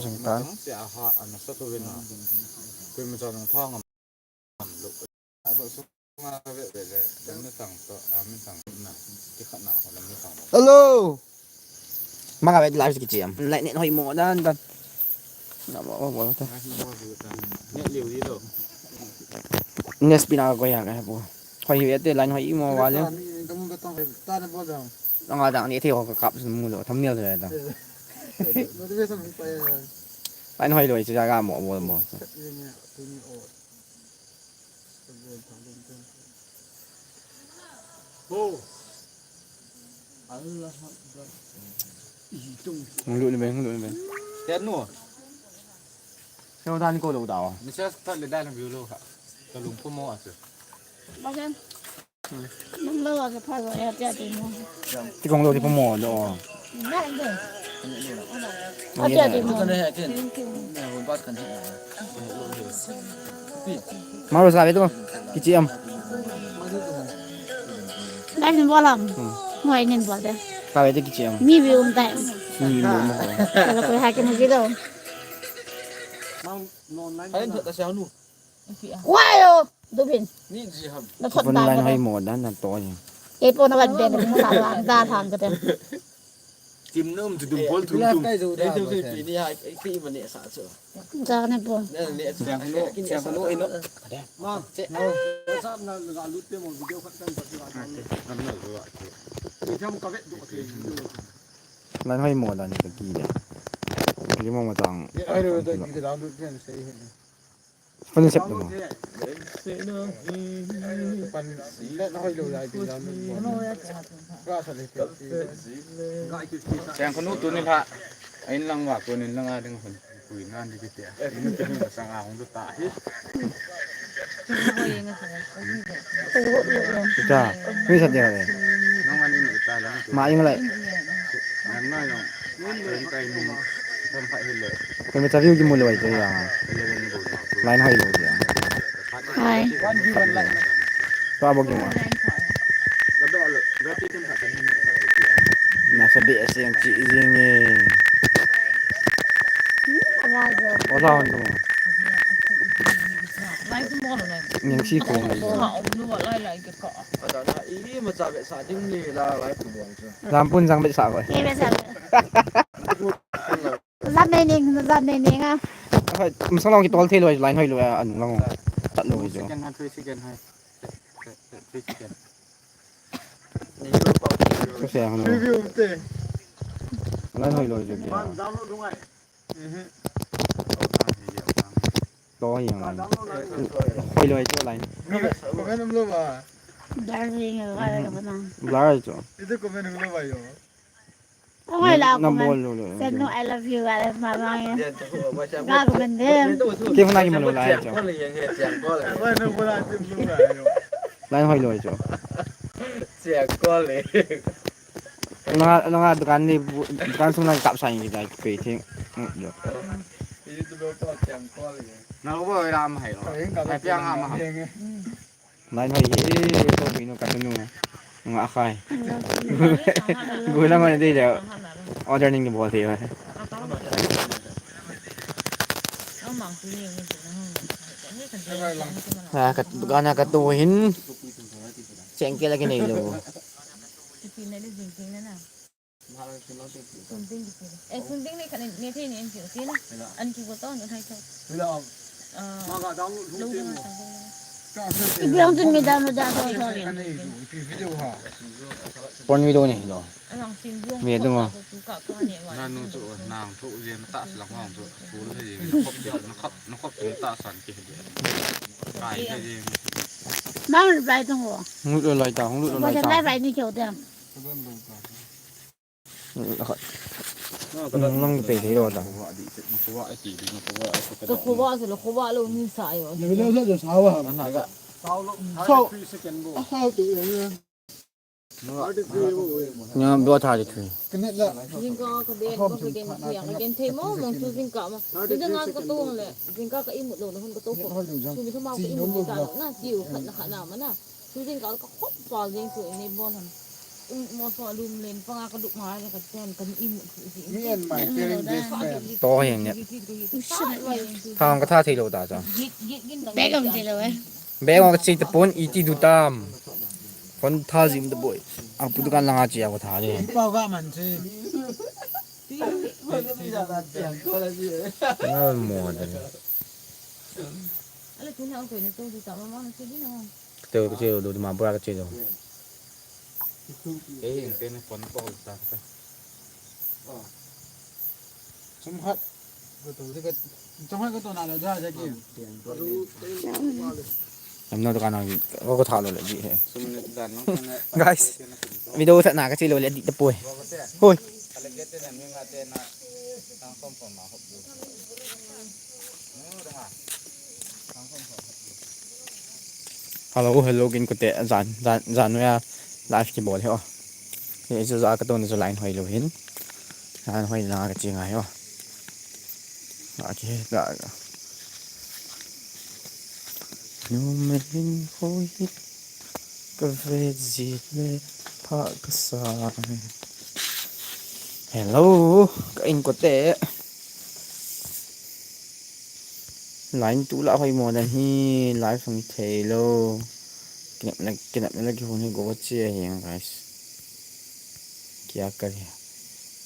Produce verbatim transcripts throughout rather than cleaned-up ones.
Sung tan. Nang sia ha, ana sa tu vin na. Kui ma cha nang pha ngam lo. A so so ma ve ve le, dan na tang to, a min tang na. Ti khat na ho na min tang. Hello. Manga ve live ki chiam. Lai ne hoi mo dan dan. Na mo mo mo ta. Net liu di lo. Net speed na ko ya ka po. Hoi ve te line hoi mo wa le. Ka mun ka tong ta na bo jang. Nga dang ni thei ho ka kap mu lo, thumbnail le ta. Motivation pa ya. Line hoi lo, chu ja ga mo mo mo. Ni ni o. Hung lut ni ben, hung lut ni ben. Tian nu. Seo dan ko lo dau. Ni sa ta le dan view lo ha. Ka lung ko mo a se. Ba sen. Nang lo a se pha lo ya tia ti mo. Ti kong lo ti ko mo lo. Na de. A tia ti mo. Thank you. Maro sa ve tu. Kichi am. Lai ni bolam. Ngoi nin bol de. Ka ve tu kichi am. Mi bi um tai. Mi bi um. Kalau kau hakin haji lo. Hai, tak tahu siapa nu. Wah yo, Dubin. Ni ji ham. Na thot. Phone line hoi mo dan na to ni. E po na ban ben mo sa la da thang ka te. Tim num tu dum pol tu tu. Kai zo da. Ni ha, ki ma ne sa chu. Ja ne po. Ne ne sa. Siang no, siang no ino. Ma, che. WhatsApp na ga lut pe mo video khat kan sa. Kan na zo. Ni jam ka ve do te. Line hoi mo dan ka ki le. Ki mo ma tang. Ai ro da ki da lut pe se. Phone sep mo. Siang ko nu tu ni pha. Ain lang wa ko nin lang a ding hun. Kui nan di kiti. Ini tu ni sang a hung tu ta hi. Ita, mi sa dia le. Nang ani ni ita lang. Ma ing lai. Nang na yong. Kai ni. Kan pa hi le. Kan mi ta view ki mu lo ai ya. Line hoi lo ya. Hai. Pa bo ki mo. Na sa be siang chi jing e. Wala hon tu. Ning si ko. Lampun jang be sa ko. Ke be sa. Zat nei ning, zat nei ning a. Hai, masang long ki tol thei lo, line hoi lo, an long. Tat lo jo. Second, hai, three second, hai. Three second. Ko se hano. Review te. Line hoi lo jo. To hi yang line. Hoi lo jo line. Comment um lo ba. Blur hi ngai ka ba na. Blur jo. Itu comment um lo ba yo. Oi la, na comment. Bol lo lo. Sen no, I love you, I love mama. Ga comment de. Ke phone ki mo lo la jo. Line hoi lo jo. Siang ko le. Nanga, nanga dukan ni, dukan sung na kap sa ni dai pe thing. Jo. Na bo ram hai lo. Hai piang ama. Line hoi hi, ko binu ka tunu. Nga khai. Gulang ko na di le. Order ning bol thei ba. Ha, ka, ka na ka tu hin. Cheng ke la ke nei lo. Sunding kiti. Eh, sunding ni khat ni, ni thei ni en kiti kiti na. An ki ko to, ni thai to. Ah, lo ding na sang ding na. Ibi ang tun mi download da to, sorry. Porn video ni lo. Alang sin buang. Mi dong. Ka ka ni wa. Na nu chu, nang chu, je na ta lang hong chu. Kul he je, na khop je, na khop, na khop je ta san ki he je. Kai he je. Mang reply tong wo. Hung lut lai ta, hung lut lai ta. Reply ni kyo dang. Nang pe thei lo ta. Ka khuwa se lo, khuwa lo ni sa yo. Ni lo sa jo sa wa. Sa lo. Sa lo. Sa lo tu yo. Nya bo tha di thui. Jingkah ka den ko ka den thei, ka den thei mo, mong chu jingkah ma. Ni da ngan ka tong le, jingkah ka imut lo na hun ka to ko. Chu mi thuma ka imut ka lo na, tiu khat na khat na ma na. Chu jingkah ka khop pa jing chu ni bo han. Motor alum len panga ka duk ma ka ten kan im. Me and my very best friend. To heng ne. Thang ka tha thei lou ta cha. Bag am thei lou eh. Bag ka chi ta pon iti du tam. Phone tha jim da boi. Ang pu dukan langa chi a ko tha de. Pau ga man chi. Na mo de. Ala tu na ko ne to du ta ma ma na chi di na. Ka te ka che lou, ma bra ka che lou. Ei, eng te ne phone call ta ta. Chom khat. Ko to de ka, chom khat ko to na la ja ja ki. Am no to ka na ko ko tha lou le di he. Guys, video tha na ka che lou le di ta poi. Hoi. Hello, hello, kin kote, jan, jan, jan, ya, live kibol hi o. Hi chu ja ka tun chu line hoi lou hin. Line hoi na ka chi ngai o. A ki da. Nu me hin hoi hi. Ka ve ji le pha ka sa. Hello, ka in kote. Line tu la hoi mo dan hi live hung thei lou. Kinep na, kinep na ki hung hi go che hi guys. Kya kare?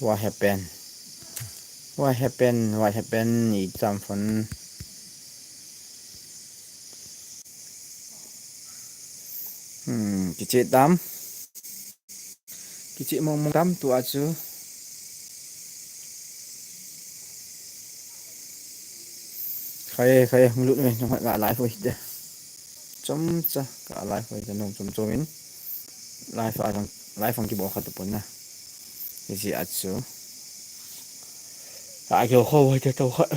What happened? What happened? What happened? Exam phone. Hmm, kiche tam. Kiche mong mong tam tu a chu. Khai, khai, hung lut me, nung la live hoi te. Chom cha, ka live hoi te, nung chom chom in. Live a jang, live ang kibol khat pon na. Kiche a chu. Ka kio kho hoi te to khat.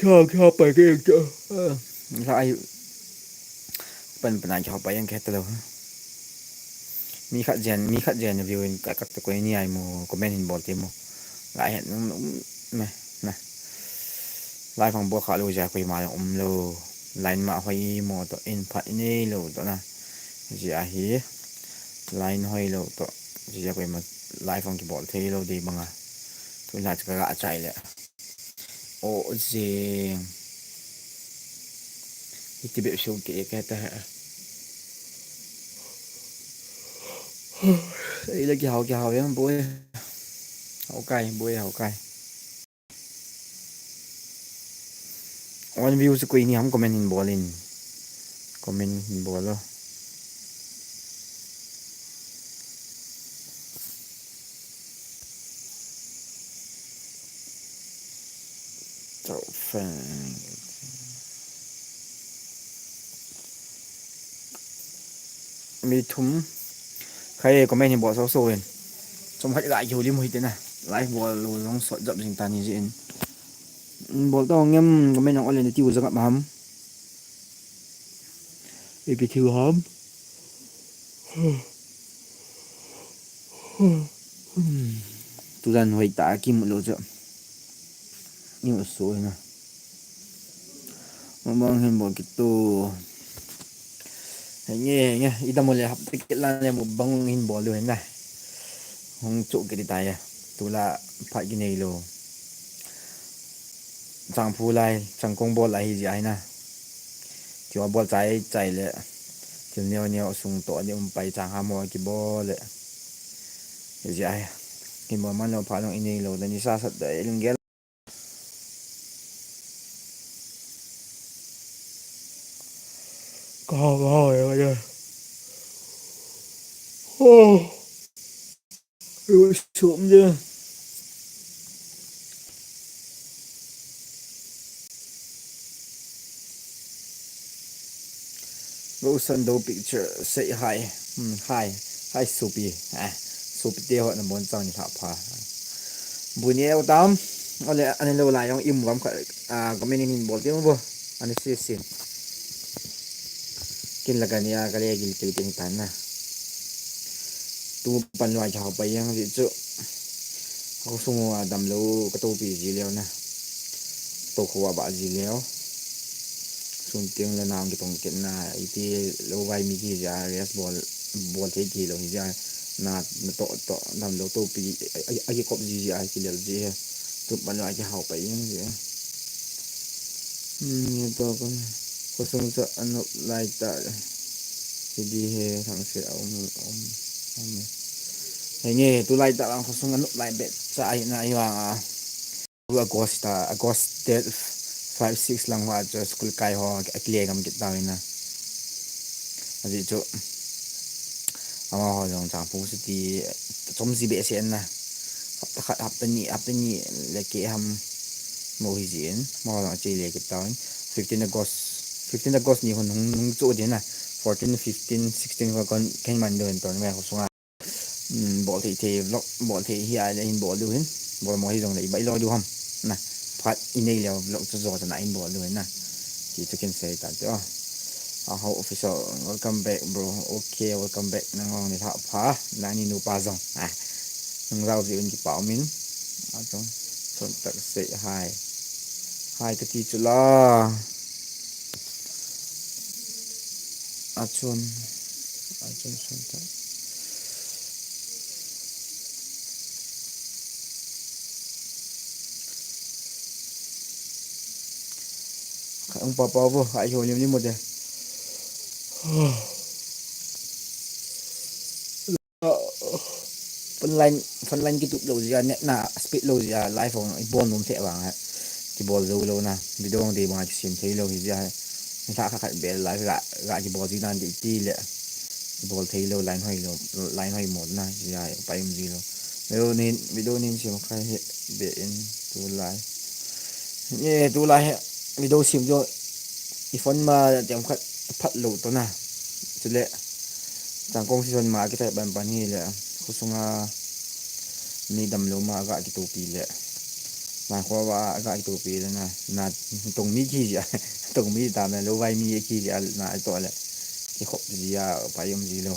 Kio, kio, pai ke te. Ka ai. Pan pan ai kio pai yang ke te lo. Mi khat jen, mi khat jen view in ka, ka te koi ni ai mo, comment hin bol te mo. Lai hen, um, um, me, na. Lai phang bol kha lo ja koi ma um lo. Line ma hoi mo to in phat in ei lo to na. Ji a hi. Line hoi lo to. Ji a koi ma lai phang kibol thei lo dei banga. Tu la cha ka ga chai le. O jeng. Hiti bep shu ke ke ta ha. Ei la ki hao ki hao yang boi. Hao kai boi hao kai. One view se koi ni ham comment hin bol in. Comment hin bol lo. Chao fan. Mi thum. Khai comment hin bol so so in. Chom khat ga hiu lim hui te na. Live bol lo jong sot jap jing ta ni jin. Bol ta ngem comment nang olen ti u jang ma ham. Ipi thiu ham. Tujan hoi ta kimu lo chu. Ni u su na. Mukbang hin bol kit tu. Henge, henge, idam le hap tik la le mukbang hin bol lu hin na. Hung chu kit ta ya. Tula phat ki nei lo. Chang phu lai, chang kong bol lai hi ji ai na. Kiwa bol chai chai le. Thil neo neo sung to ni um pai chang ha mo kibol le. Hi ji ai. Hin bol man lo pha long i nei lo, da ni sa sat da i lung gel. Ka hao, ka hao, ka hao. Oh. Ui, sum je. Rosan do picture, say hi. Hmm, hi. Hi, Supi. Ah, Supi te ho na bon chang ni ha pha. Bu ni eu tam. Ole, ani lo la yong im gam kha, ah, comment in bol te mo bo. Ani si si. Kin la ka ni a ka le gil kil kin tan na. Tu pan lua cha pa yang ji chu. Ko sung wa dam lo ka to pi ji leo na. To ko wa ba ji leo. Sun tiang le nang ki tong ken na iti lo vai mi ki ja rest bol. bol thei thei lou hi jia. Na, na to, to, damlou to pi, a, a, a kikop ji jia, kilel ji he. Tu pan a kihao pai jeng ji. Hmm, ni to kon. Khosung chu anop lai ta. Hidi he, thang se, um, um, um. Henge, tulai ta lang khosung anop lai bet cha hi na hi vang a. August, ah, August date five, six lang hoa chu school kai ho akile ngam kit tau ina. Ajeh chu amaho jong chang phu suti chom ji behseh na. Hapta khat, hapta ni, hapta ni le keh ham mo hi jin. Amaho jong achele kit tau in. Fifteen August, fifteen August ni hun hung, hung chu din na. Fourteen, fifteen, sixteen ko kon ken man do in ton me ko sunga. Hmm, bol thei thei vlog, bol thei hi ai le hin bol diu hin. Bol mo hi jong le i bai lo diu ham. Na, phat i nei le vlog chu jo chana hin bol diu hin na. Ti chu kin sei tan te o. Aho official, welcome back, bro. Okay, welcome back. Nang ong ni tha pha, nang ni nu pa jong. Ah, nang rau ji un ki pa min. A jong, son tak sei hi. Hi, kati chu la. Achun, achun chun ta. Khai ung papa bo, khai ho lim lim mo de. Frontline, frontline kitup lou jia, net na speed lou jia, live hong ibol nom thei vang he. Kibol jou lou na, video hong dei bang kisem thei lou hi jia he. Ni tha kha khat bel live ga, ga kibol ji nan dei ti le. Kibol thei lou, line hoi lou, line hoi mo na jia he, pai um ji lou. Video nin, video nin sem khai he, be in, tu lai. Ye, tu lai he, video sem jo, i phone ma, tiam khat, phat lou to na. Chule, Changkong season ma kitai ban ban hi le, khosunga mi damlou ma aga kitopi le. Na khowa aga kitopi le na, na tong mi ki jia, tong mi dam le, lou vai mi ki jia, na to le. Kikhop jia, pai um ji lou.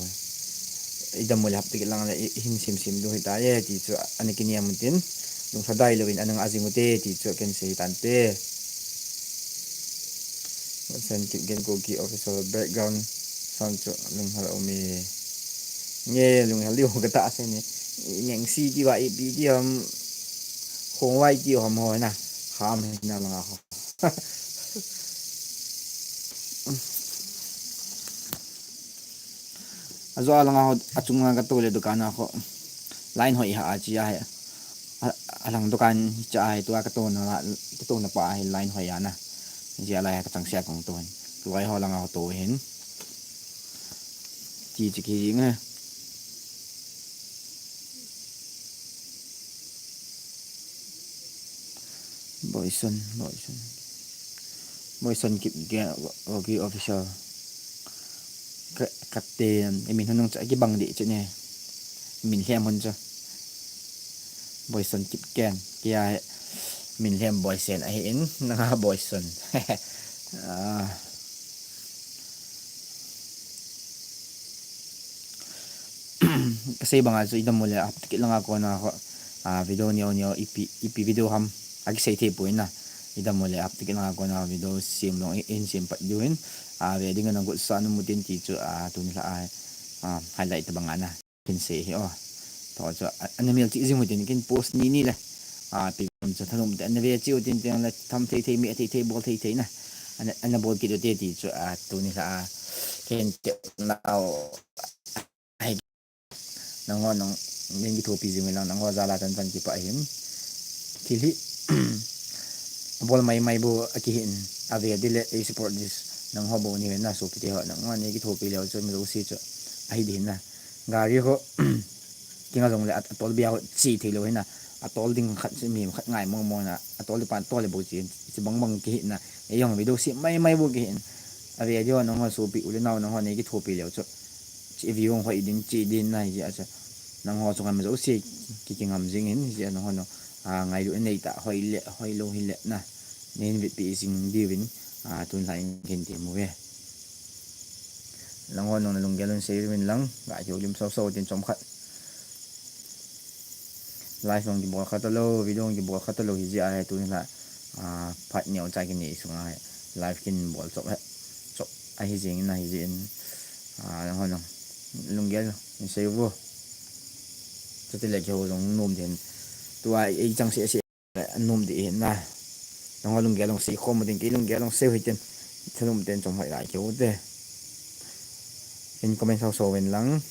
I dam mo le hapta kit lang le, i hin sim sim diu hita ye, ti chu ana kiniam tin. Lungsa dai louvin, ana nga jing u te, ti chu ken sei tan te. Sen Kipgen Kuki official background sound chu lunghel um e. Nge lunghel diu kata se ni. Ngeng si ti va ipi ti ham. Khong vai ti ham ho na. Ham hi na langa ho. Ajo alanga ho achunga kato le dukan a ho. Line hoi ha achi a he. A, alang dukan cha he tua kato na la, kato na pa he line hoi ana. Jia lai ka chang sia kong to hin. Tua ho langa ho to hin. Ti chi ki jing he. Boyson, Boyson. Boyson Kipgen, Ogi official. Ka, kate, i min hun nung cha ki bang di chi ne. Min hiam hun cha. Boyson Kipgen. Kia he. Min hiam Boysen ahi in. Nanga Boyson. Ah. Kasei banga chu idam mo le hapta kit langa kona ho, ah, video neo neo ipi, ipi video ham akisei thei poi na. Idam mo le hapta kit langa kona video sem long in sem pat diu hin. Ah, ve ding nang gut sa nu mutin ti chu, ah, tun la, ah, ah, highlight ta banga na. Kin sei hi o. To chu, ah, ana mel chi jing mutin kin post ni ni le. Ah, pi kum chu thalum te ana ve chi utin te la tham thei thei mi thei thei bol thei thei na. Ana, ana bol kit u te ti chu, ah, tun la, ah, ken te nau. Ai, nangho nang, ning kithopi jing lang, nangho jal a chan chan kipah hin. Thil hi, bol mai mai bou akihin, ave dile, ei support this, nangho bou ni na, sopi te ho, nangho nei kithopi leu chu, mi jouse chu, ahi di hin na. Gari ho, kinga jong le, at-, atol bia ho, chi thei lou hin na. Atol ding khat, mi khat ngai mong mong na, atol di pan, tol le bou chi, chi bang bang kihin na. Ei jong video si mai mai bou kihin. Ave di ho, nangho sopi, u le nao, nangho nei kithopi leu chu. Chi view hong hoi din, chi din na hi jeh a chu. Nangho chunga mi jouse ki, kingam jing in, hi jeh a nangho nung, ah, ngailut nei ta, hoi le, hoi lou hi le na. Nei vetpi jing diuvin, ah, tun lha in kin ti mu ve. Nangho nung na lunggel un sei uvin lang, ga kihoulim sau sau tin chomkhat. Live hong kibol kha talou, video hong kibol kha talou hi jeh a hi tun lha, ah, phat neo cha kinei sunga hi. Live kin bol chop he, chop ahi jing in, ahi jeh in, ah, nangho nung. Lunggel, in sei vo. Chuti le kihou jong nom din. Tua ei chang se se nom di hin na. Nangho lunggel jong sei khom din, kei lunggel jong sei hitin. Thanom ten chom hoi lai kihou te. In comment sau sau vin lang.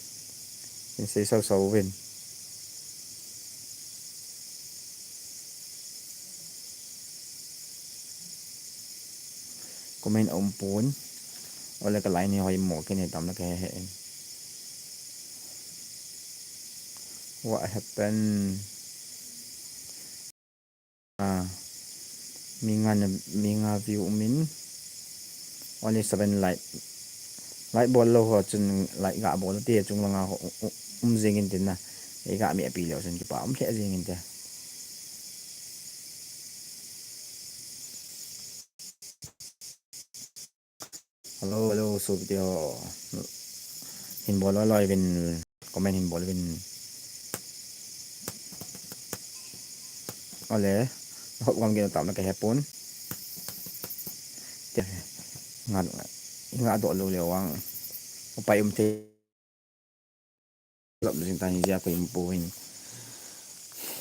In sei sau sau vin. Comment a um pon. Ole ka line hi hoi mo kei ni tam na ka he he in. What happened? Ah, mi nga na, mi nga view umin. Only seven like. Like bol lou ho chun like ga bol te chung langa ho, u-, u-, um jing in tin na. Ei ga mi api leu chun kipa um lheh jing in te. Hello, hello, sopite ho. Hin bol loi loi vin, comment hin bol vin. Ole, hop gam gin tam na ka he pon. Te, nga, nga do lo le wang. Upai um te. Lop jing ta hi jia ko im pu hin.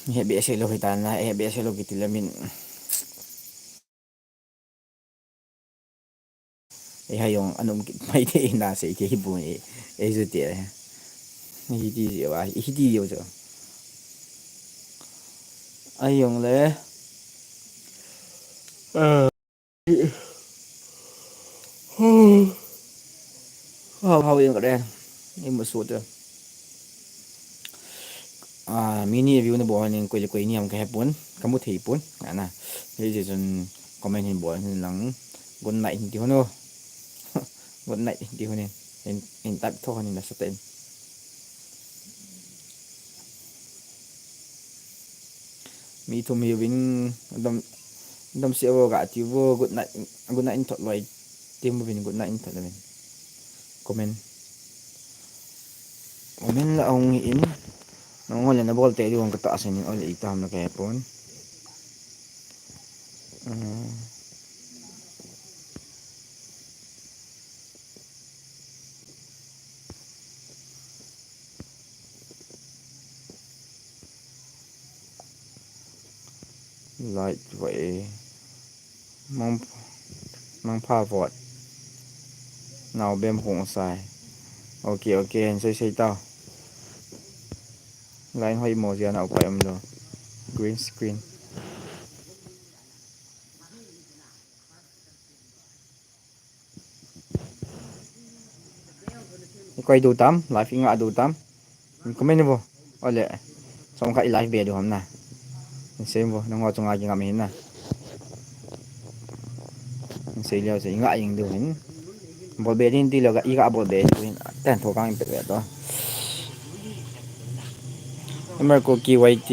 He be se lo hi ta na, he be se lo kiti le min. E ha jong anum kit mai te na se ke hi bu e. E ju te. Hi ti ji wa, hi ti yo jo. A jong le. Eh. Hau, hau jeng ka de. Imu su te. Ah, mini view na bo ning koi le koi ni am ka he pon, ka mu thei pon. Ana. Hei je chun comment hin bol hin lang. Good night hin ti hon o. Good night hin ti hon in. In, in tap tho hon in la sa te in. Mi thum hiuvin, dam, dam se vo ga ti vo, good night, good night in thot loi, ti uvin, good night in thot uvin. Comment. Comment la ong in, nangho le na bol te di ong ka ta sen in, ole i tam na ka he pon. Ah. Light vai. Mang, mang pha vot. Nau bem hung sai. Ok, ok, hin sei sei tao. Line hoi mo jia nau pai um lo. Green screen. I koi du tam, live i nga du tam. Comment vo. Ole. Som kha i live be du ham na. Sem vo, nangho chunga ki ngam hin na. Sei leo se i nga ing du hin. Bol be din ti lo ga i ga bol be du hin. Ten tho kang pe be to. Marco K Y T,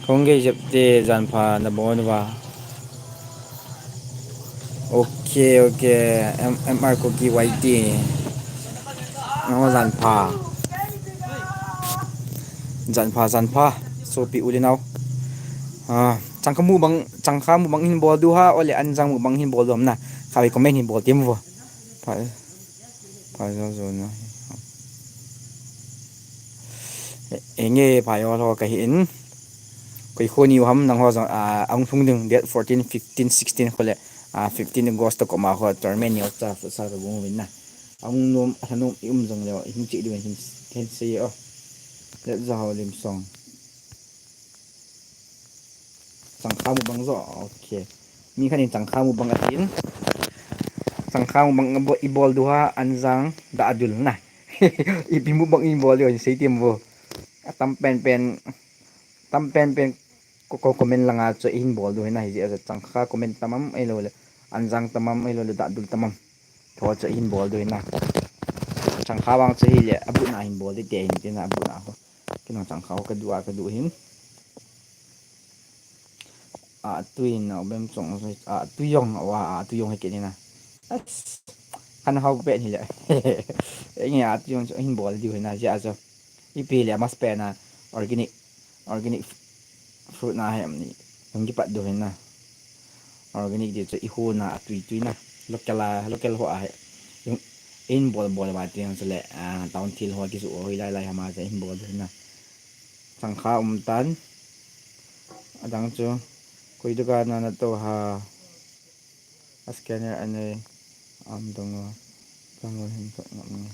kong ge jep te jan pha na bon va. Ok, ok. M-, M R ko K Y T. Nangho jan pha. Jan pha, jan pha. Sopi u le nao. Ah, changkha mukbang, changkha mukbang hin bol du ha, ole anjang mukbang hin bol du ham na. Kha ve comment hin bol tem vo. Pha. Pha jo jo na. E, enge pha jo lo ka hin. Koi kho ni u ham nangho jong, ah, ahung lhung ding date fourteen, fifteen, sixteen kho le, ah, fifteen August to koma kho tournament ni u cha futsal ka gung vin na. Ahung nom, anom i um jong le, i hung chi ding hin, hin sei o. Let ja ho lim song. Changkha mukbang jo, ok. Mi khat in changkha mukbang atin. Changkha mukbang i bol du ha anjang da adul na. Ipi mukbang i bol du hin sei tem vo. Atam pen pen, tam pen pen ko, ko comment langa chu hin bol du hin na hi je changkha comment tamam ei lo le. Anjang tamam ei lo le da adul tamam. Tho chu hin bol du hin na. Changkha vang chu hi le, abut na hin bol di te hin tin abut na ho. Kinong changkha ho ka du a ka du hin. A tui na bem chong a tui jong a wa a tui jong he ke ni na. As. Kan hau pe ni le. Nge a tui jong chu hin bol di hin na ja chu. Ipi le mas pe na organic, organic fruit na he am ni. Hung kipat du hin na. Organic di chu i hu na a tui tui na. Local a, local ho a he. Yung Hin bol bol ba tiang sele, ah, town thil ho kisu o hi lai lai hama se hin bol na. Changkha um tan. Adang chu. Koi dukan na na to ha. A scanner anei. Am dong o. Dong o hin to ngam ni.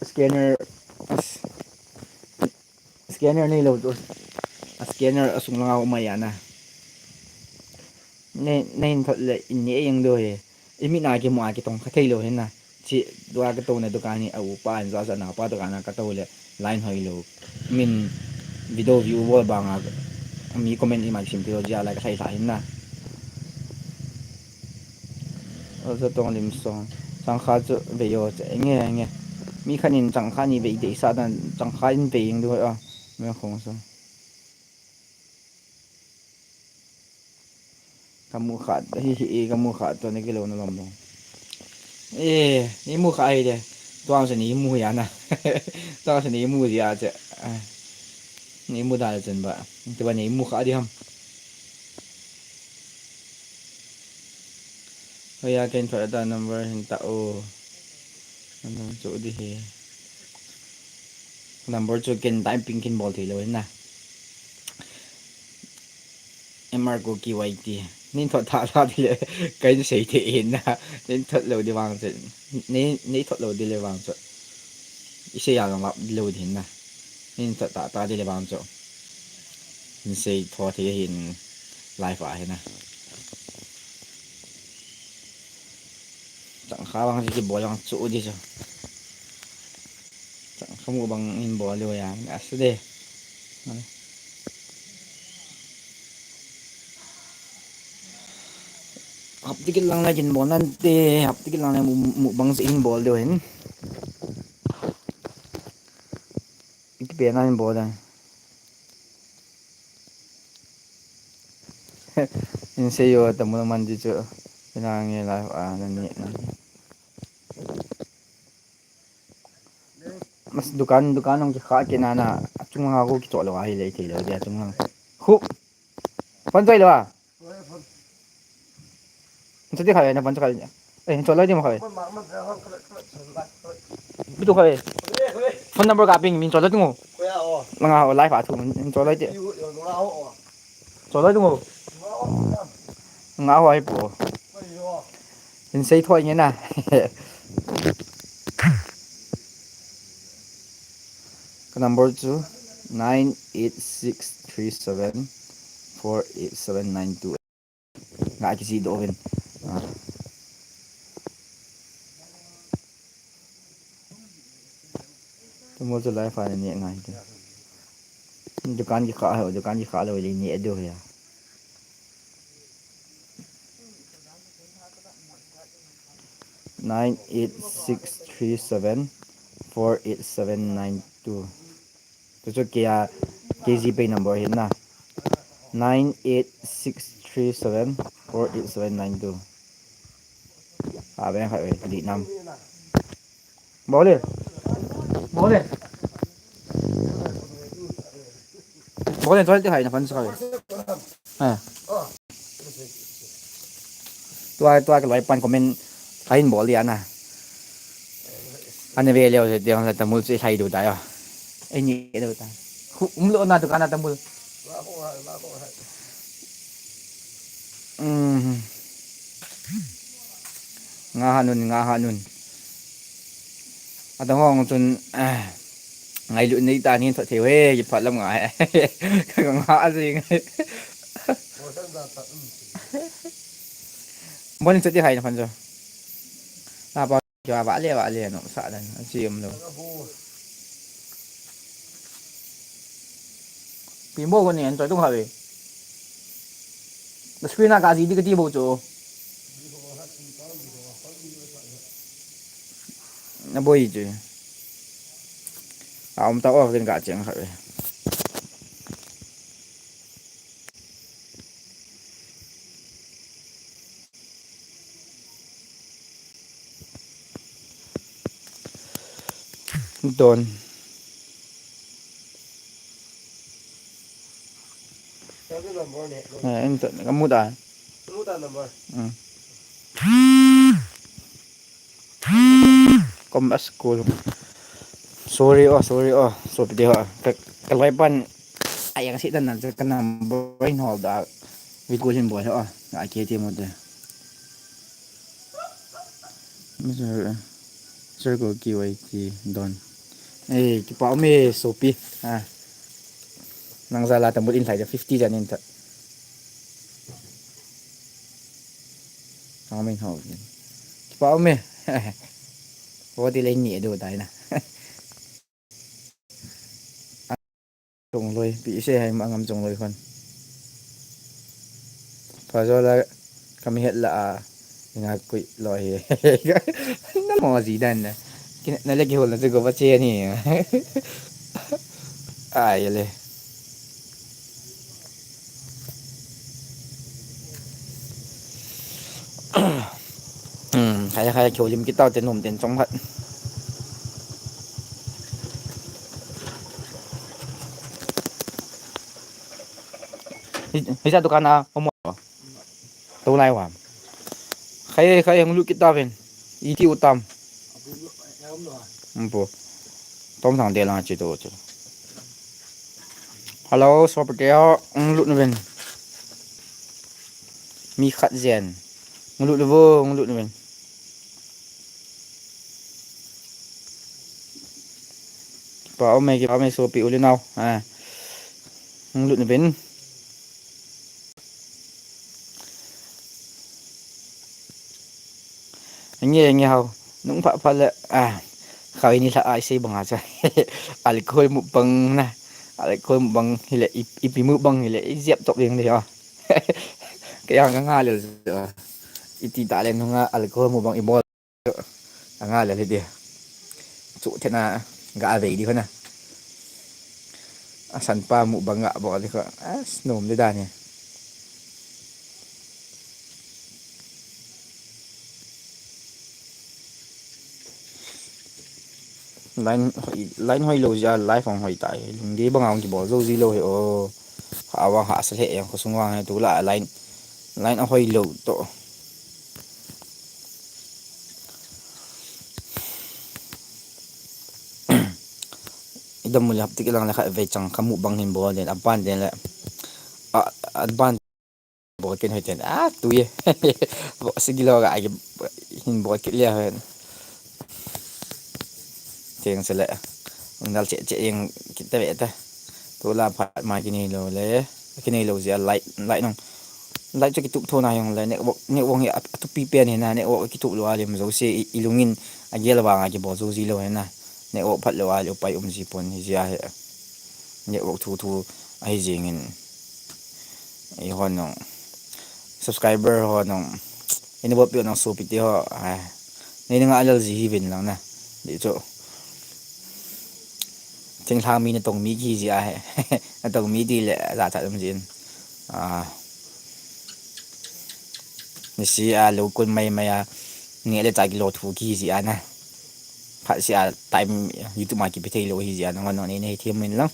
Scanner. As. Scanner nei lou chu. A scanner a sung langa um a ya na. Nei, nei thot le in ni eng do he. I mi na ki mu a ki tong kha thei lou he na. Chi dua ka to na dukan ni a upa an za za na pa dukan na ka to le line hoi lou. Min video view bol banga mi comment i ma sim thei lou jia la ka thai sa hin na. Aw, Zatong Lim Song. Changkha chu vei o che nge nge. Mi khat in changkha ni vei dei sa dan changkha in vei ing du a. Me khong sa. Ka mu khat, hi hi, ka mu khat to ne ki lo na lom lo. Eh, ni mu kha ai de. Tuang se ni mu ya na. Tuang se ni mu ya che. Ah. Ni mu da le chen ba. Te ba ni mu kha di ham. Hoiya ken thot ta number hin ta o. Number chu di hi. Number chu ken typing ken bol thei lou hin na. M R ko K Y T. Nin thot tha tha di le. Ken sei thei hin na. Nin thot lou di vang chu. Ni, ni thot lou di le vang chu. I sei ya lou di hin na. Nin thot tha tha di le vang chu. Hin sei tho thei hin live a hin na. Changkha bang si ki bol jang chu di chu. Changkha mu bang in bol lou ya. Asu de. Hap ti ki lang la kin bol nan te. Hap ti ki lang la mu, mu bang si in bol lou hin. Iti pe na in bol dan. In sei yo ta mu man di chu. Ina nge la a na ni na. Mas dukan, dukan hong kikha kina na, achung langa khu kichol lou ahi lei thei lou dia achung lang. Khu. Phone choi lou a. Chati khai na phone choi khai. Eh, chol lou di mo khai. Bitu khai. Phone number ka ping min chol lou di mo. Langa o live a thu min chol lou di. Chol lou di mo. Nga ho ai po. Hin sei thoi nge na. Ka number chu nine eight six three seven four eight seven nine two. Nga ki si do ven. Ah. Tumo chu live a ni ngai te. Dukan ki kha ho, dukan ki kha lou le ni adu ya. Nine eight six three seven four eight seven nine two. Tu chu kei a, kei GPay number hin na. Nine eight six three seven four eight seven nine two. A beng khai ve, di nam. Bole. Bole. Bole, choi ti khai na phone choi. Ha. Tua, tua ka loi pan comment kahin bol dia na. Ani ve leo se dia la tamul che khai du ta yo. Ei ni do ta. Khu um lo na tu kana tamul. Um. Nga ha nun, nga ha nun. Adang hong chun, eh, ngailut nei ta nin thot thei ve, ki phat lam ngai. Ka nga a jing. Morning chati hai na phan jo. Na pa, ki va va le, va le, no, sa dan, a chi um lo. Pi mo ko ni an choi tung ha ve. Na screen a ka ji di ka ti bo chu. Na boi chu. A um ta o ken ka cheng kha ve. Don. Ka number ne. Eh, ento, kamu ta. Kamu ta number. Hmm. Mas cool. Sorry o, sorry o, sopite ho. Ka, ka loipan. Ai, ang sitan na, ka number in hold da. Video call hin bol ho. Ai, ke ti mo te. Sir, sir ko Q Y T don. Eh, kipa um e, sopi. Ah. Nang jala ta mut in lai da fifty jan in ta. Ang min ho. Kipa um e. Wo ti le ni do tai na. Chungloi, pi se hai ma ngam chungloi khon. Pha jo la, kami het la a, nga kui loi hi. Na mo ji dan na. Kin-, na le kihol na chu go pa che ni. Ai le. Hmm, khai, khai, kihol lim kit tau te nom ten chong phat. Hi, hi sa dukan a, um, to lai wa. Khai, khai, hung lut kit ta ven. Iti u tam. Um, po. Tom sang de lang chi to, chi. Hello, sopite ho, hung lut na ven. Mi khat jen. Hung lut na vo, hung lut na ven. Kipa um e, kipa um e, sopi u le nao. Ah. Hung lut na ven. Nge, nge hao. Nung pha pha le. Ah. Khawi ni la ai sei bang a cha. Alcohol mukbang na. Alcohol mukbang hile, i, ipi mukbang hile, i jep top ding de ha. Kei ang ka nga le. Iti ta le nunga alcohol mukbang i bol. Anga le le dia. Chu thena ga a vei di khona. A san pa mukbang ga bo di kho. A snom di dan e. Line hoi, line hoi lo ja, live hong hoi tai. Lungdei bang a hong kibol jo ji lo he o. Ha awang ha sa he yang khosung wang he tu la line, line a hoi lo to. Idam muli haptik ilang le kha vei chang kha mukbang hin bol den, aban den le. A, aban bol ken hoi ten. A, tu ye. Bo sigi lo ga agi hin bol kit le hen. Teng se le. Ung dal che che yang kit ta ve ta. Tu la phat ma kini lo le. Kini lo zia light, light nong. Light chu kitup tho na jong le network, network hi a, a thupi pen hi na, network kitup lou a lim jouse i, i lungin a gel vang a kibol jou ji lou hi na. Network phat lou a le upai um ji pon hi jia hi. Network thu thu ahi jing in. I hon nong. Subscriber ho nong. Ini bol pi nong sopi te ho. Ai. Nei na nga lel ji hi vin lang na. Di chu. Thinglhang mi na tong mi ki jia hi. Na tong mi ti le ja cha um jin. Ah. Ni si a lo kun mai mai a. Ni le cha ki lo thu ki jia na. Phat si a time YouTube ma ki pe thei lo hi jia na ngon ni nei thim min lang.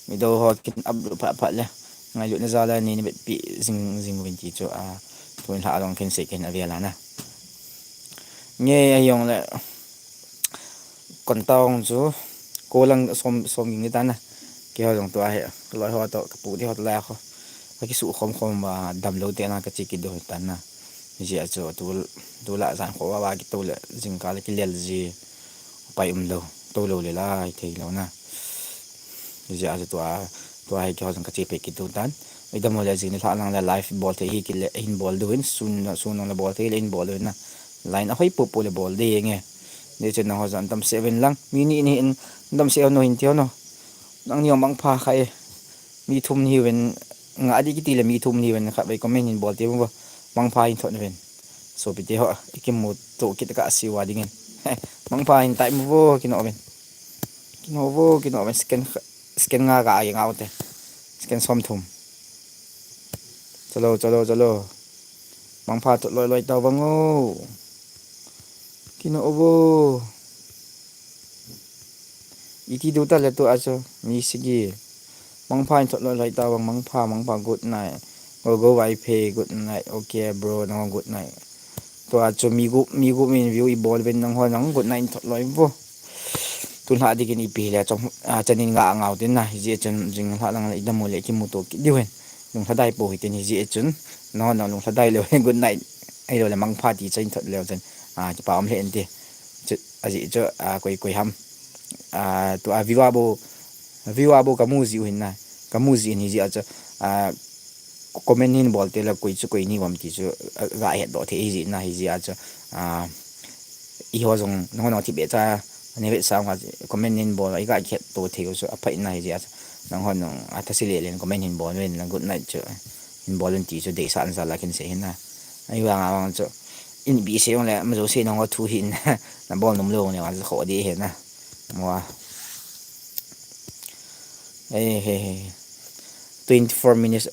Mi do ho kin up phat phat le. Ngai lu na ja la ni ni pi jing jing win ti chu a. Tun hla long kin se kin a vela na. Nge a jong le. Kon tong chu, ko lang som, som ging ni ta na. Keiho jong tua hi, loi ho to, ka pu ti ho to lai ho. Ka kisu khom khom va, dam lou te na ka chi ki do ta na. Ji a chu, tu, tu la jan kho va, va ki to le, jing ka le ki lel ji. Pai um lou, to lou le lai, thei lou na. Ji a chu tua, tua hi keiho jong ka chi pe ki do tan. Idam mo le jing ni lha lang le live bol thei hi kit le hin bol diu in sun, sun nong le bol thei le hin bol diu in na. Line a hoi pu pu le bol de nge. De chen nang ho jan tam seven lang. Mi ni ni in tam se ho no hin ti ho no. Nang ni ong bang pha khai. Mi thum ni ven nga di kiti le mi thum ni ven kha bai comment hin bol ti bo. Bang pha hin thot ven. Sopi te ho. Ikim mu to kit ka si wa ding in. Bang pha hin tai mu bo ki no ven. Ki no bo ki no ven scan kha. Scan nga ka ai nga u te. Scan som thum. Chalo, chalo, chalo. Mangpha thot loi loi tau bang o. Kino o bo. Iti du ta le tu a chu. Mi sigi. Mangpha in thot loi loi tau bang. Mangpha, mangpha, good night. Go, go, Vaiphei, good night. Okay, bro, no, good night. Tua chu mi gup, mi gup min view ibol uvin nangho nang good night thot lou in vo. Tun lha dingin ipi le chom, ah, chanin ga ngau tin na. Hijeh chun jing lha lang le idam u le kimuto kit diu hen. Lunglhadai pou hitin hijeh chun. Nangho nang lunglhadai leu hen good night. Ahilou le mangpha ti chan thot leu chun. Ah, kipa um le ente. Chu, ajeh chu, ah, koi, koi ham. Ah, tua view a bou, view a bou kamu jiu hin na. Kamu ji hin hijeh a chu, ah, comment hin bol te la koi chu koi ni uvam ti chu, ah, ga het doh thei hijeh na hijeh a chu, ah, eiho jong nangho nang thi be cha, ne ve sa nga comment hin bol, i ga het to thei u chu aphai na hijeh a chu. Nangho nang a thase le len comment hin bol ven na good night chu. Hin bol un ti chu deisah an jal a kin sei hin na. Ahivang a vang chu. In bi sei ong le, ma jo sei nangho thu hin. Na bol nom lou ne, wa chu kho di hin na. Mo a. Hey, hey, hey. Twenty-four minutes,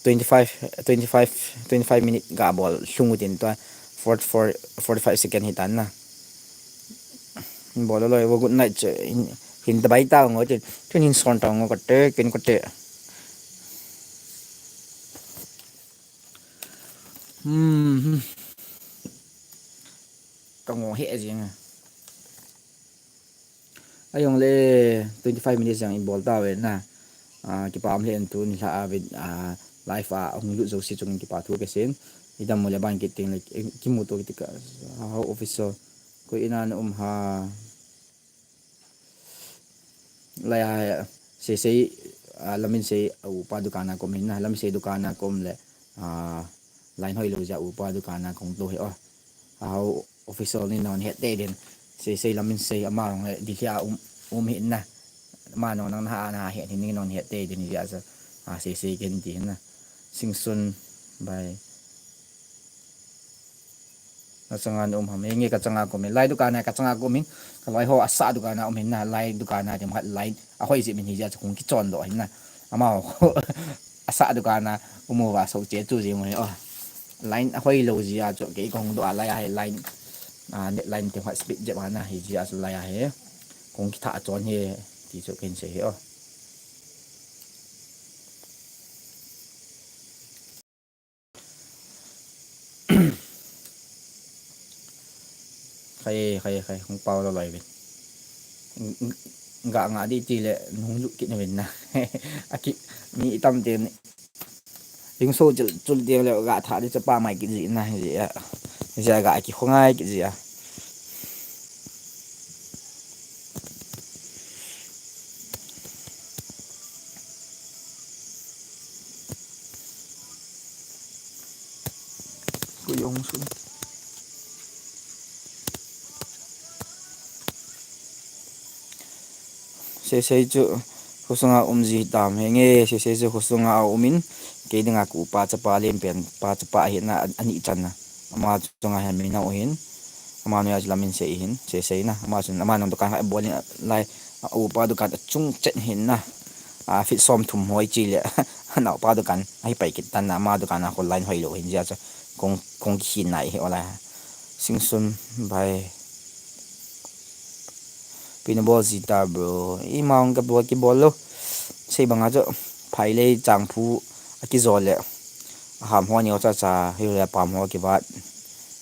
twenty-five, twenty-five, twenty-five minute ga bol lhung utin tua forty-four, forty-five second hitan na. Bol loi, good night che, hin, hin tabai ta ngo te, tun hin son ta ngo kate, ken kate. Hmm. Ka ngo he jing. Ajong le twenty-five minutes jang in bol ta ve na. Ah, kipa um le en tu ni la a ve, ah, live a hung lut jo si chung kipa thu ke sin. Idam mo le ban kit ting le kimuto kit ka. Ah, officer. Koi ina na um ha. Lai a, sei sei, ah, lamin sei, a upa dukan a kom hin na, lamin sei dukan a kom le, ah, line hoi lou jeh a upa dukan a kong to hi o. Ahao official ni non het te din. Sei sei lamin sei ama rong le di hia um, um hin na. Ama nong nang na ha na het hin ni non het te din hi a sa. Ah, sei sei ken ti hin na. Singsun bai. Na changa na um ham. Henge ka changa kom in. Lai dukan a ka changa kom in. Ka loi ho asa dukan a um hin na. Lai dukan a ti ma lai. Ahoi jeh min hi jeh a chu kong kichon doh hin na. Ama ho asa dukan a um uva so che chu jing u hi o. Line ahoi lou jeh a chu kei kong doh a lai a hi line. Ah, net line ti ma speed jep a na hi jeh a chu lai a hi. Kong kitha chon hi ti chu ken sei hi o. Khai, khai, khai, hung pao lou loi vin. Nga, nga di ti le, nung lut kit na vin na. Aki, mi tam te ni. Yung so chul, chul te le, ga tha di chapa mai kit ji na, ji a. Ji a ga ki khongai kit ji a. Kuyong sun. Sei sei chu khosunga um ji tam henge, sei sei chu khosunga a um in, kei dinga ka upa chapa len pen pa chapa hi na ani chan na. Ama chunga hin mi na u hin. Ama noiya chu lamin sei hin, sei sei na. Ama chun, ama nang dukan khat bol in lai, a upa dukan a chung chen hin na. A feet som thum hoi chi le. Ana upa dukan, ahi pai kit tan na, ama dukan a kho line hoi lou hin jeh a chu. Kong, kong khin nai hi o lai. Singsun bai. Pi na bol ji ta bro. Ima ong ka bol ki bol lou. Sei banga chu. Phai lei chang phu. A ki jo le. Ham ho ni o cha cha. Hi le pam ho ki vat.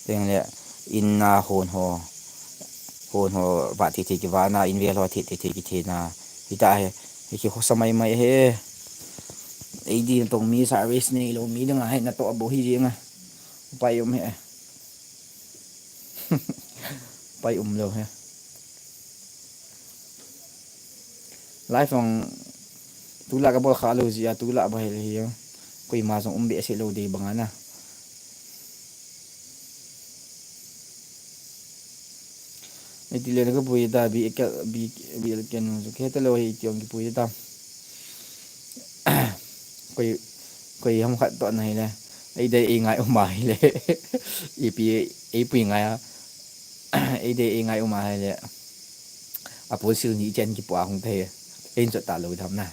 Teng le in na hon ho. Hon ho vat thei thei ki vat na in vel ho thei thei thei ki thei na. Hi ta he. Hi ki khosa mai mai he. Ei di tong mi service nei lou mi dang a he na to a bo hi jing a. Pai um he. Pai um lou he. Live ong tulai ka bol kha lou jeh a tulai ba hel hi. Koima jong um behseh lou dei banga na. Iti le ka pui ta bi ka bi bi ken ke ta lou hi ti ong ki pui ta. Koi, koi ham khat to na hi le. Ei dei ei ngai um a hi le. Ipi ei pui ngai a. Ei dei ei ngai um a hi le. A pun sil ni chen ki pua hung thei. Ei chot ta lou dam na.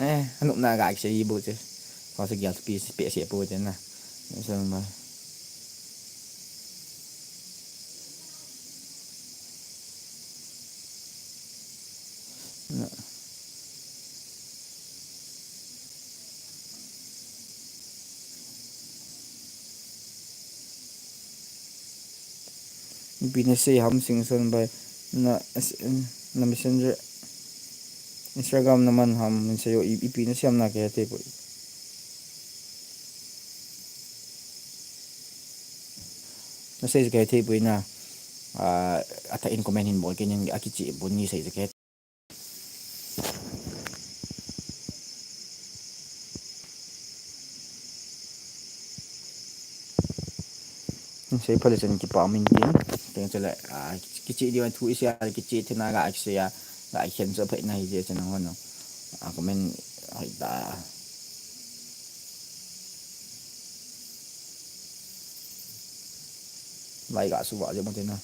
Eh, anu na ga ki sei bu che. Ko se gyal pi pe se pu che na. So ma. Ipi nasei ham Singson bai, na, na messenger, Instagram naman ham, min seiyo, i-, ipi nasei ham na kahe thei poi. Nasei kahe thei poi na, ah, atah in comment hin bol kit in, akicheh bou nasei kahe. Sei pha le chun kipa um intin. Teng chule, ah, kicheh diu thu isei a, kicheh thei na ga kisei a, ga khen chu pha na hi je chun nang hon. Ah, comment hoi ta. Lai ga suva je mo te na.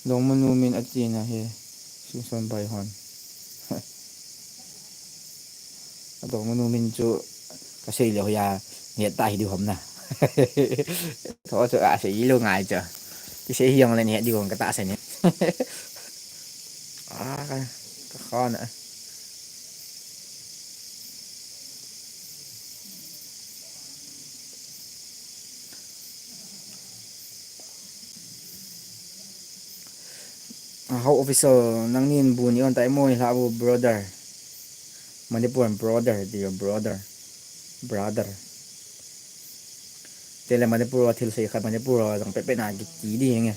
Dongmanu min ati na hi, Singson bai hon. Adongmanu min chu kasei leu hia, nge ta hi di hom na. Tho chu asei lou ngai chu. Kisei hi jong le nge di hom kata sei ni. Ah, ka, ka khon a. Ah, Hau official, nangnin bu nei on tai mo, ni la bu brother. Manipur brother, ti brother. Brother. Tele Manipur a thil sei khat Manipur a jong pet pet na kiti di henge.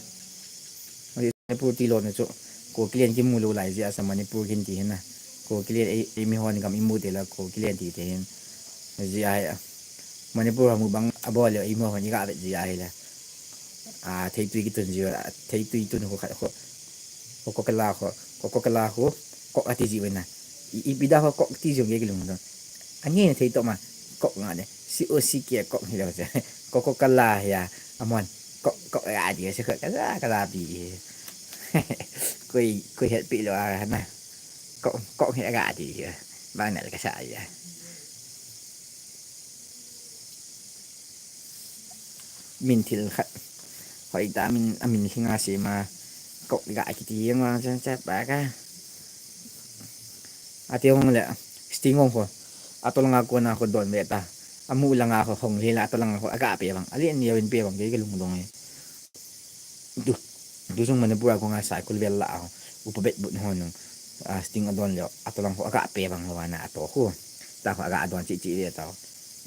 Manipur ti lou na chu. Ko kilen kimu lou lai jeh a sa Manipur kin ti hena. Ko kilen ei, ei mi hon gam imu te la ko kilen ti te hin. Jeh a, Manipur a mu bang abol le ei mi hon iga vet jeh a hi la. A, theitui kitun jeh a, theitui tun ho khat ho. Ko ko kala ho, ko ko kala ho, ko ati jeh a na. I, ipi da ho ko ti jong ye kilung dong. Ange na thei to ma, ko nga ne. Si o si ke ko hi lo je. Ko ko kala ya. Amon. Ko, ko ati se ko kala, kala pi. Koi, koi het pi lo a na. Ko, ko hi ati. Bang na ka sa ya. Min thil khat. Hoi ta min, a min hinga se ma. Ko ga kiti yang ma cha cha pa ka. Ati hong le. Sting hong ho. Ato langa kona ho don ve ta. Amu langa ho hong le la ato langa ho aga pe bang. Ali ni yawin pe bang ke ke lung dong e. Du, du jong Manipur a kong a cycle vel la a, upa bet but ho nung, a, sting adon leo, ato lang ho aga pe bang lou ana ato ho. Ta ho aga adon chi chi le ta.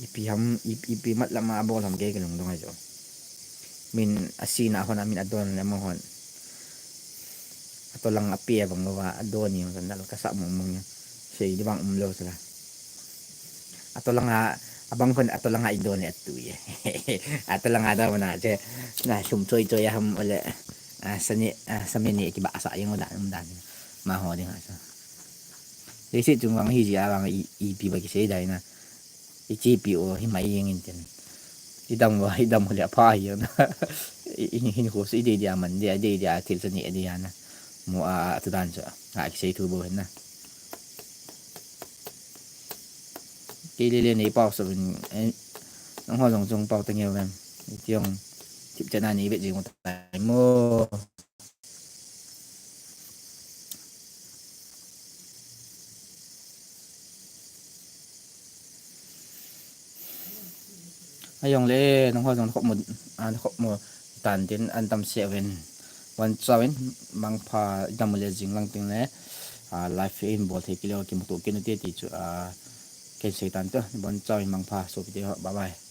Ipi ham, ip-, ipi mat lama abol ham ke ke lung dong ajo. Min asina hon a min adon le mo hon. Ato lang ape bang lou a, adon ni hon nal kasa mong mong ya. Sei di bang um lou sala. Ato langa, abang hon ato langa idon le atu ye. Ato langa da mana che. Na sum choi choi ham ole. A sani, a sameni ki ba sa yang da um dan. Ma ho ding ha sa. Dei se chung wang hi ji a wang i, ipi ba ki sei dai na. I chi pi o hi mai yang in ten. I dam wa, i dam le pha hi yang na. I, i hin ho si dei dia man dia, dei dia thil sani dia na. Mo a, a tu dan cha. A ki sei thu bo hin na. Kei le le nei pau sa vin, eh, nang ho jong jong pau ta ngeu vem. Tiong, tip chana nei vet jing tai mo. Ayong le, nang ho jong khop mo, an khop mo, tan tin, an tam se vin. Wan cha vin, mang pha, dam le jing lang ting le. A, live in bol thei kilou kimuto kinu te ti chu, a, ken sei tan to. Bon chau in mangpha, sopi te ho. Bye bye.